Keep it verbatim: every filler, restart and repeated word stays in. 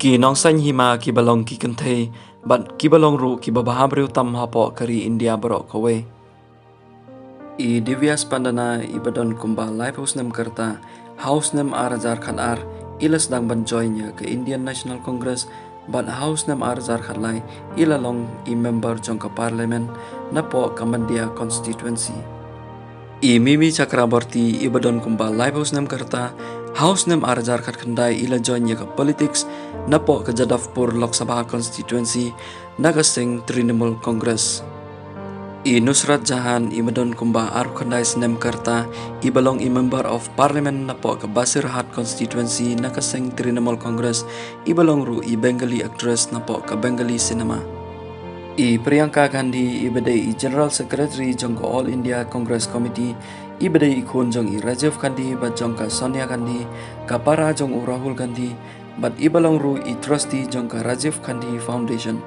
Ki nongseng hima ki ba long ki kynthei bad ki ba long ruh ki ba bha briew tam hapoh ka ri India baroh kawei. I Divya Spandana i ba don kumba laiphew snem ka rta, ha u snem ar hajar khat ar i la sdang ban join ïa ka Indian National Congress, bad ha u snem ar hajar khat lai i la long i member jong ka parliament napoh ka Mandya constituency. I Mimi Chakraborty i ba don kumba laiphew snem ka rta, ha u snem ar hajar khat khyndai i la join ïa ka politics napoh ka Jadavpur Lok Sabha constituency na ka seng Trinamool Congress. I Nusrat Jahan i ba don kumba arphew khyndai snem ka rta, i ba long i member of parliament napoh ka Basirhat constituency na ka seng Trinamool Congress, i ba long ruh i Bengali actress napoh ka Bengali cinema. I Priyanka Gandhi i ba dei i General Secretary jong ka All India Congress Committee, i ba dei i khun jong i Rajiv Gandhi bad jong ka Sonia Gandhi, ka para jong u Rahul Gandhi, bad i ba long ruh i trustee jong ka Rajiv Gandhi Foundation.